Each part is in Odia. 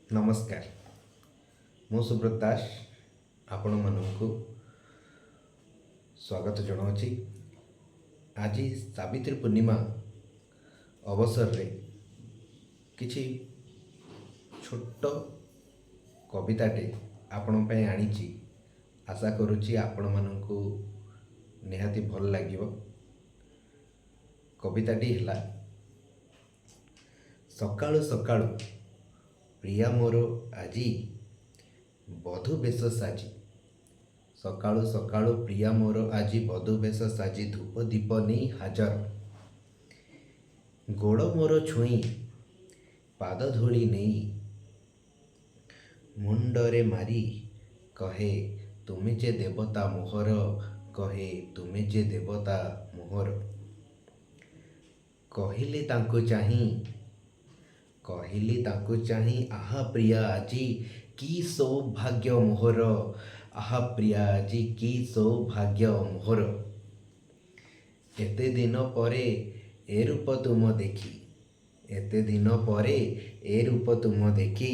ନମସ୍କାର, ମୁଁ ସୁବ୍ରତ ଦାସ ଆପଣମାନଙ୍କୁ ସ୍ୱାଗତ ଜଣାଉଛି। ଆଜି ସାବିତ୍ରୀ ପୂର୍ଣ୍ଣିମା ଅବସରରେ କିଛି ଛୋଟ କବିତାଟେ ଆପଣଙ୍କ ପାଇଁ ଆଣିଛି। ଆଶା କରୁଛି ଆପଣମାନଙ୍କୁ ନିହାତି ଭଲ ଲାଗିବ। କବିତାଟି ହେଲା, ସକାଳୁ ସକାଳୁ ପ୍ରିୟା ମୋର ଆଜି ବଧୂ ବେଶ ସାଜି। ସକାଳୁ ସକାଳୁ ପ୍ରିୟା ମୋର ଆଜି ବଧୂ ବେଶ ସାଜି, ଧୂପ ଦୀପ ନେଇ ହାଜର। ଗୋଡ଼ ମୋର ଛୁଇଁ ପାଦ ଧୂଳି ନେଇ ମୁଣ୍ଡରେ ମାରି କହେ, ତୁମେ ଯେ ଦେବତା ମୋହର, କହେ ତୁମେ ଯେ ଦେବତା ମୋହର। କହିଲି ତାଙ୍କୁ ଚାହିଁ, କହିଲି ତାଙ୍କୁ ଚାହିଁ, ଆହା ପ୍ରିୟା, ଆଜି କି ସୌଭାଗ୍ୟ ମୋହର, ଆହା ପ୍ରିୟା, ଆଜି କି ସୌଭାଗ୍ୟ ମୋହର। ଏତେ ଦିନ ପରେ ଏ ରୂପ ତୁମ ଦେଖି, ଏତେ ଦିନ ପରେ ଏ ରୂପ ତୁମ ଦେଖି,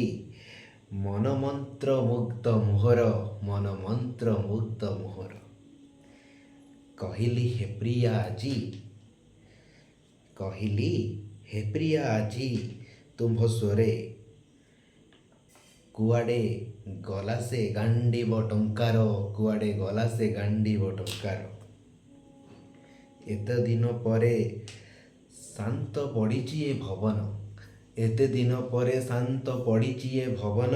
ମନ ମନ୍ତ୍ର ମୁଗ୍ଧ ମୋହର, ମନ ମନ୍ତ୍ର ମୁଗ୍ଧ ମୋହର। କହିଲି ହେ ପ୍ରିୟା ଆଜି, କହିଲି ହେ ପ୍ରିୟା ଆଜି ତୁମ୍ଭ ସ୍ୱରେ, କୁଆଡ଼େ ଗଲା ସେ ଗାଣ୍ଡିବ ଟଙ୍କାର, କୁଆଡ଼େ ଗଲା ସେ ଗାଣ୍ଡିବ ଟଙ୍କାର। ଏତେ ଦିନ ପରେ ଶାନ୍ତ ପଡ଼ିଛି ଏ ଭବନ, ଏତେ ଦିନ ପରେ ଶାନ୍ତ ପଡ଼ିଛି ଏ ଭବନ,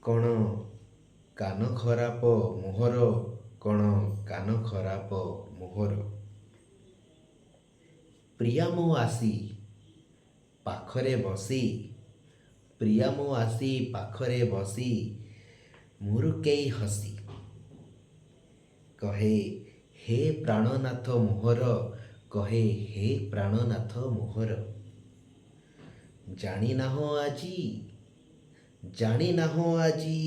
କ'ଣ କାନ ଖରାପ ମୋହର, କ'ଣ କାନ ଖରାପ ମୋହର। ପ୍ରିୟା ମୋ ଆସି ପାଖରେ ବସି, ପ୍ରିୟା ମୋ ଆସି ପାଖରେ ବସି, ମୁରୁକେଇ ହସି କହେ, ହେ ପ୍ରାଣନାଥ ମୋହର, କହେ ହେ ପ୍ରାଣନାଥ ମୋହର। ଜାଣିନାହଁ ଆଜି, ଜାଣିନାହଁ ଆଜି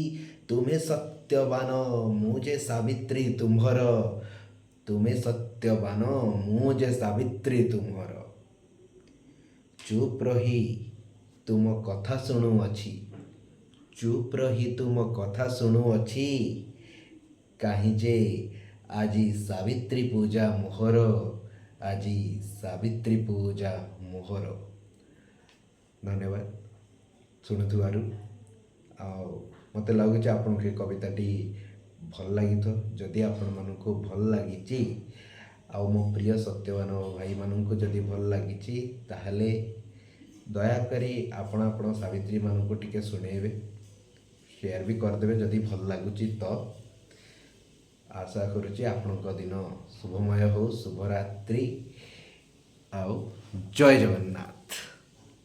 ତୁମେ ସତ୍ୟବାନ, ମୁଁ ଯେ ସାବିତ୍ରୀ ତୁମ୍ଭର, ତୁମେ ସତ୍ୟବାନ, ମୁଁ ଯେ ସାବିତ୍ରୀ ତୁମ୍ଭର। ଚୁପ୍ ରହି ତୁମ କଥା ଶୁଣୁଅଛି, ଚୁପ୍ ରହି ତୁମ କଥା ଶୁଣୁଅଛି, କାହିଁ ଯେ ଆଜି ସାବିତ୍ରୀ ପୂଜା ମୋହର, ଆଜି ସାବିତ୍ରୀ ପୂଜା ମୋହର। ଧନ୍ୟବାଦ ଶୁଣୁଥିବାରୁ। ଆଉ ମୋତେ ଲାଗୁଛି ଆପଣଙ୍କୁ ଏ କବିତାଟି ଭଲ ଲାଗିଥିବ। ଯଦି ଆପଣମାନଙ୍କୁ ଭଲ ଲାଗିଛି ଆଉ ମୋ ପ୍ରିୟ ସତ୍ୟବାନ ଭାଇମାନଙ୍କୁ ଯଦି ଭଲ ଲାଗିଛି, ତାହେଲେ ଦୟାକରି ଆପଣ ଆପଣ ସାବିତ୍ରୀମାନଙ୍କୁ ଟିକେ ଶୁଣେଇବେ, ସେୟାର ବି କରିଦେବେ ଯଦି ଭଲ ଲାଗୁଛି ତ। ଆଶା କରୁଛି ଆପଣଙ୍କ ଦିନ ଶୁଭମୟ ହଉ। ଶୁଭରାତ୍ରି ଆଉ ଜୟ ଜଗନ୍ନାଥ।